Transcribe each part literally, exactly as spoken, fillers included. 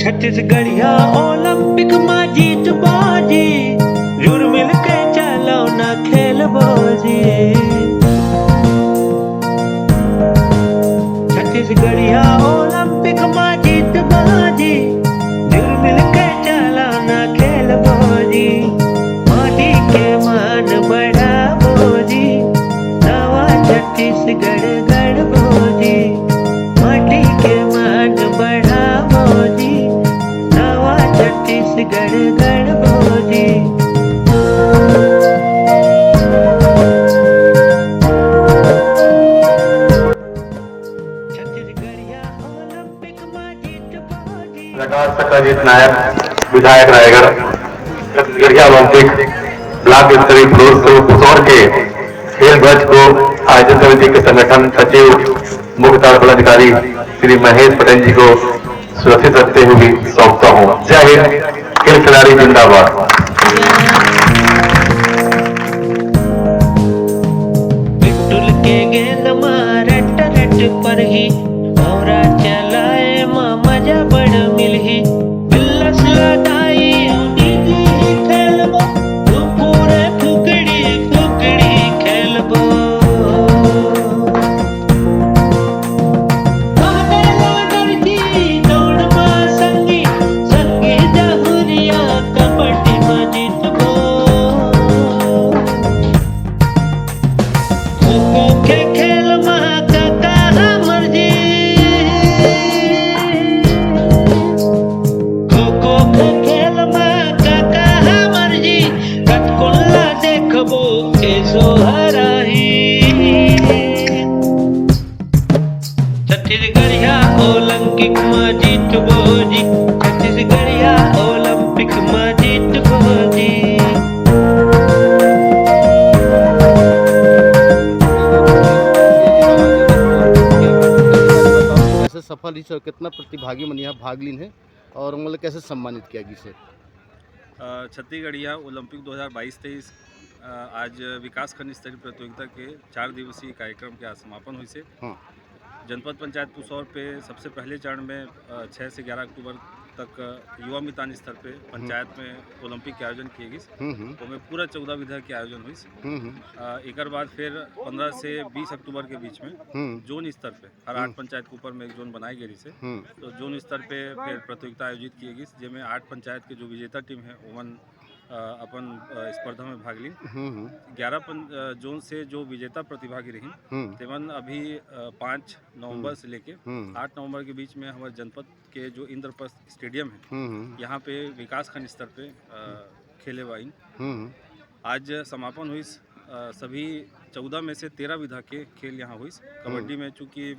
छत्तीसगढ़िया Olympic मा जीतबो जी, जुड़ मिल के चलो ना खेलबो जी। छत्तीसगढ़िया ओलंपिक मा जीतबो जी, जुड़ मिल के चलो ना खेलबो जी। माटी के मान बढ़ाबो जी, नवा छत्तीसगढ़ गढ़बो जी। माटी के मान बढ़ाबो जी, नवा छत्तीसगढ़ गढ़बो जी। छत्तीसगढ़िया ओलंपिक मा जीतबो जी। प्रकाश चक्रजीत नायक, विधायक रायगढ़, छत्तीसगढ़िया ओलंपिक ब्लॉक स्तरीय पुरुष पुसौर के खेल ध्वज को आयोजन समिति के संगठन सचिव, मुख्य कार्यपालन अधिकारी श्री महेश पटेल जी को सुरक्षित रखते हुए सौंपता हूँ। जय हिंद। खेल खिलाड़ी जिंदाबाद। पिट्ठुल के गेंद मा रट रट परही, भौंरा चलाए मा मजा बड़ मिलही। बिल्लस लदाई उड़ी दिही खेलबो, फुकरे फुकड़ी फुकड़ी खेलबो। बादल गरजी दौड़ मा संगी, संगी जहुरिया कबड्डी मा जीतबो। खो-खो के खेल मा काका हमर जी, खो-खो के खेल मा काका हमर जी, कतकोन ला देखबो के सोहराही। छत्तीसगढ़िया ओलंपिक मा जीतबो जी, छत्तीसगढ़िया ओलंपिक मा जीतबो जी। कैसे सफल रहिस और कितना प्रतिभागी मन यहाँ भाग लीन हे और ओमन ला कैसे सम्मानित किया गिस हे? अ, छत्तीसगढ़िया ओलंपिक दो हज़ार बाईस तेईस, अ, आज विकास खंड स्तरीय प्रतियोगिता के चार दिवसीय कार्यक्रम के आज समापन होइस हे। हाँ। जनपद पंचायत पुसौर पे सबसे पहले चरण में, अ, छह से ग्यारह अक्टूबर तक, अ, युवा मितान स्तर पे पंचायत में ओलंपिक के आयोजन किए गिस। हम्म, हम्म। ओमे पूरा चौदह विधा के आयोजन होइस। हम्म, हम्म। अ, एकर बाद फिर पन्द्रह से बीस अक्टूबर के बीच में हम्म। जोन स्तर पे हर आठ हम्म। पंचायत के ऊपर में एक जोन बनाए गे रहिस हे। हम्म। तो जोन स्तर पे फिर प्रतियोगिता आयोजित किए गिस, जेमे आठ पंचायत के जो विजेता टीम हे, ओमन, अ, अपन, अ, स्पर्धा में भाग लीन। हम्म, हम्म। ग्यारह पं-, अ, जोन से जो विजेता प्रतिभागी रहिन, हम्म। तेमन अभी, अ, पाँच नवंबर हम्म। से लेके हम्म। आठ नवंबर के बीच में हमर जनपद के जो इंद्रप्रस्थ स्टेडियम हे, हम्म, हम्म। यहाँ पे विकासखंड स्तर पे, अ, खेले बर आइन। हम्म। आज समापन होइस, अ, सभी चौदह में से तेरह विधा के खेल यहाँ होइस। कबड्डी हम्म। में चूंकि,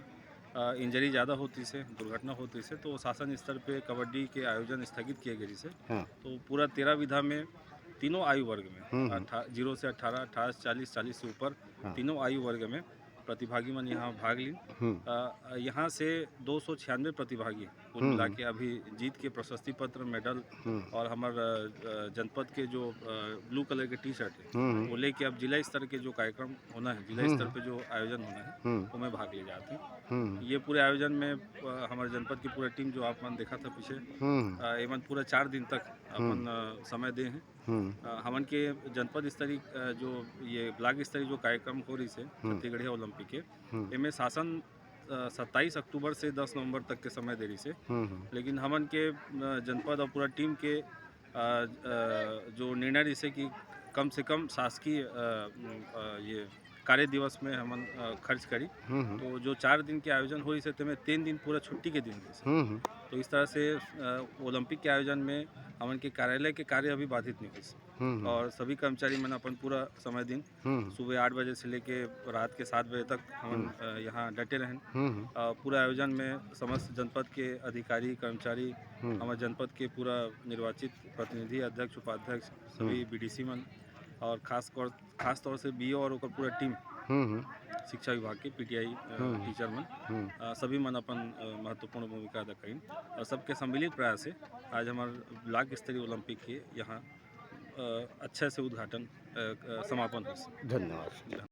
अ, इंजरी ज़्यादा होत रहिस हे, दुर्घटना होत रहिस हे, तो शासन स्तर पे कबड्डी के आयोजन स्थगित किए गे रहिस हे। हाँ। तो पूरा तेरह विधा में तीनों आयु वर्ग में, हम्म, हम्म। अट्ठा-, ज़ीरो से अट्ठारह, अट्ठारह से चालीस, चालीस से ऊपर, हाँ। तीनों आयु वर्ग में प्रतिभागी मन यहाँ भाग लीन। हम्म। अ, यहाँ से दो सौ छियानवे प्रतिभागी कुल हम्म, मिला हम्म। के अभी जीत के प्रशस्ति पत्र, मेडल हम्म। और हमर, अ, अ, जनपद के जो, अ, ब्लू कलर के टी शर्ट हे, हम्म, हम्म। वो लेके अब जिला स्तर के जो कार्यक्रम होना हे, जिला हम्म, स्तर हम्म। पे जो आयोजन होना हे, हम्म। ओमे भाग ले जात हे। हम्म। ये पूरे आयोजन में, अ, हमर जनपद की पूरा टीम जो आप मन देखत हे पीछे, हम्म। अ, एमन पूरा चार दिन तक अपन, हम्म। अ, समय दे हे। हम्म। अ, हमन के जनपद स्तरीय, अ, जो ये ब्लॉक स्तरीय जो कार्यक्रम हो रहिस हे हम्म। छत्तीसगढ़िया ओलंपिक के, हम्म। एमे शासन, अ, सत्ताईस अक्टूबर से दस नवंबर तक के समय दे रहिस हे। हम्म, हम्म। लेकिन हमन के, अ, जनपद और पूरा टीम के, अ, अ, जो निर्णय रहिस हे कि कम से कम शासकीय, अ, अ, ये कार्य दिवस में हमन, अ, खर्च करी। हम्म, हम्म। तो जो चार दिन के आयोजन हो रहिस हे, तेमे तीन दिन पूरा छुट्टी के दिन रहिस हे। हम्म, हम्म। तो इस तरह से, अ, ओलंपिक के आयोजन में हमन के कार्यालय के कार्य अभी बाधित नहीं होइस। हम्म, हम्म। और सभी कर्मचारी मन अपन पूरा समय दिन, हम्म। सुबह आठ बजे से लेके रात के सात बजे तक हमन, हम्म। अ, यहाँ डटे रहेन। हम्म, हम्म। अ, पूरा आयोजन में समस्त जनपद के अधिकारी, कर्मचारी, हम्म। हमर जनपद के पूरा निर्वाचित प्रतिनिधि, अध्यक्ष, उपाध्यक्ष, सभी हम्म। बीडीसी मन और खास तौर, खास तौर से बीओ और ओकर पूरा टीम, हम्म, हम्म। शिक्षा विभाग के पीटीआई, अ, हम्म। टीचर मन, हम्म। अ, सभी मन अपन, अ, महत्वपूर्ण भूमिका अदा करिन और सबके सम्मिलित प्रयास से आज हमर ब्लॉक स्तरीय ओलंपिक के यहाँ, अ, अच्छा से उद्घाटन, अ, अ, समापन होइस। धन्यवाद।